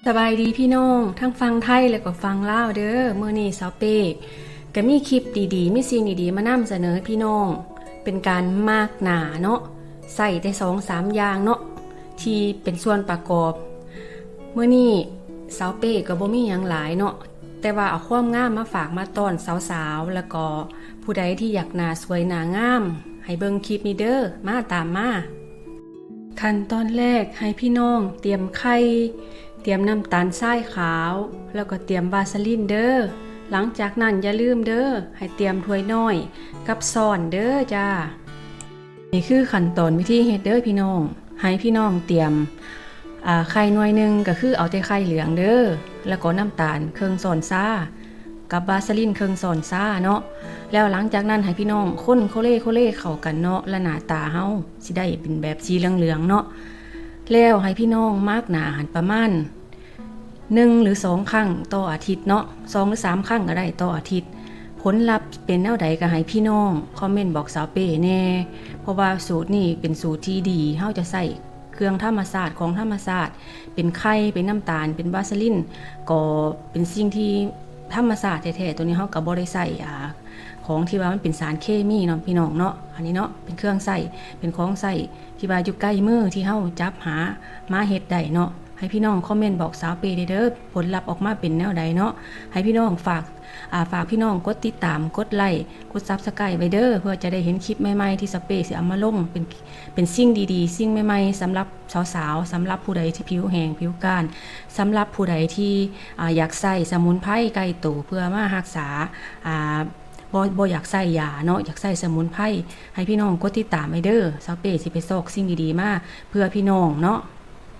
ສະບາຍດີພີ່ນ້ອງທັງຝັ່ງໄທ ແລະກໍຝັ່ງລາວເດີ. ມື້ນີ້ສາວເປ້ກະມີຄລິບດີໆ ມີສິ່ງດີໆ ມານຳສະເໜີພີ່ນ້ອງ ເປັນການມາກໜ້າເນາະ ໃຊ້ແຕ່ສອງສາມຢ່າງເນາະ ທີ່ເປັນສ່ວນປະກອບ. ມື້ນີ້ສາວເປ້ກໍບໍ່ມີຫຍັງຫຼາຍເນາະ ແຕ່ວ່າເອົາຄວາມງາມມາຝາກມາຕ້ອນສາວໆ ແລ້ວກໍຜູ້ໃດທີ່ຢາກໜ້າສວຍໜ້າງາມ ໃຫ້ເບິ່ງຄລິບນີ້ເດີ. ມາ ຕາມມາ. ຂັ້ນຕອນແລກໃຫ້ພີ່ນ້ອງຕຽມໄຂ່, ຕຽມນ້ຳຕານຊາຍຂາວ ແລ້ວກໍຕຽມວາສະລິນເດີ. ຫຼັງຈາກນັ້ນຢ່າລືມເດີ ໃຫ້ຕຽມຖ້ວຍນ້ອຍກັບຊ້ອນເດີຈ້າ. ນີ້ຄືຂັ້ນຕອນວິທີເຮັດເດີພີ່ນ້ອງ. ໃຫ້ພີ່ນ້ອງຕຽມ ອາ ໄຂ່ໜ່ວຍໜຶ່ງ ກໍຄືເອົາແຕ່ໄຂ່ເຫຼືອງເດີ ແລ້ວກໍນ້ຳຕານເຄິ່ງຊ້ອນຊາ ກັບວາສະລິນເຄິ່ງຊ້ອນຊາເນາະ. ແລ້ວຫຼັງຈາກນັ້ນໃຫ້ພີ່ນ້ອງຄົນໂຄເລໂຄເລເຂົ້າກັນເນາະ ແລະໜ້າຕາເຮົາຊິໄດ້ເປັນແບບສີເຫຼືອງໆເນາະ. ແລ້ວໃຫ້ພີ່ນ້ອງມາກໜ້າຫັ້ນປະມານ ໜຶ່ງ ຫຼື ສອງຄັ້ງຕໍ່ອາທິດເນາະ, ສອງ ຫຼື ສາມຄັ້ງກໍໄດ້ຕໍ່ອາທິດ. ຜົນລັບເປັນແນວໃດກໍໃຫ້ພີ່ນ້ອງຄອມເມັນບອກສາວເປ້ແດ່ ເພາະວ່າສູດນີ້ເປັນສູດທີ່ດີ, ເຮົາຈະໃຊ້ເຄື່ອງທຳມະຊາດ, ຂອງທຳມະຊາດ, ເປັນໄຂ່, ເປັນນ້ຳຕານ, ເປັນວາສະລິນ, ກໍເປັນສິ່ງທີ່ທຳມະຊາດແທ້ໆ. ໂຕນີ້ເຮົາກໍບໍ່ໄດ້ໃຊ້ ອາ ຂອງທີ່ວ່າມັນເປັນສານເຄມີເນາະ ພີ່ນ້ອງເນາະ. ອັນນີ້ເນາະ ເປັນເຄື່ອງໃຊ້, ເປັນຂອງໃຊ້ທີ່ວ່າຢູ່ໃກ້ມື ທີ່ເຮົາຈັບຫາມາເຮັດໄດ້ເນາະ. ໃຫ້ພີ່ນ້ອງຄອມເມັນບອກສາວເປ້ແດ່ເດີ ຜົນລັບອອກມາເປັນແນວໃດເນາະ. ໃຫ້ພີ່ນ້ອງຝາກ ອາ ຝາກພີ່ນ້ອງກົດຕິດຕາມ, ກົດໄລ, ກົດ Subscribe ໄວ້ເດີ ເພື່ອຈະໄດ້ເຫັນຄລິບໃໝ່ໆ ທີ່ສາວເປ້ຊິເອົາມາລົງ. ເປັນ ເປັນສິ່ງດີໆ ສິ່ງໃໝ່ໆ ສຳລັບສາວໆ, ສຳລັບຜູ້ໃດທີ່ຜິວແຫ້ງຜິວການ, ສຳລັບຜູ້ໃດທີ່ ອາ ຢາກໃຊ້ສະໝຸນໄພໃກ້ໂຕເພື່ອມາຮັກສາ ອາ ບໍ່ ບໍ່ຢາກໃຊ້ຢາເນາະ, ຢາກໃຊ້ສະໝຸນໄພ. ໃຫ້ພີ່ນ້ອງກົດຕິດຕາມໄວ້ເດີ ສາວເປ້ຊິໄປຊອກສິ່ງດີໆມາເພື່ອພີ່ນ້ອງເນາະ.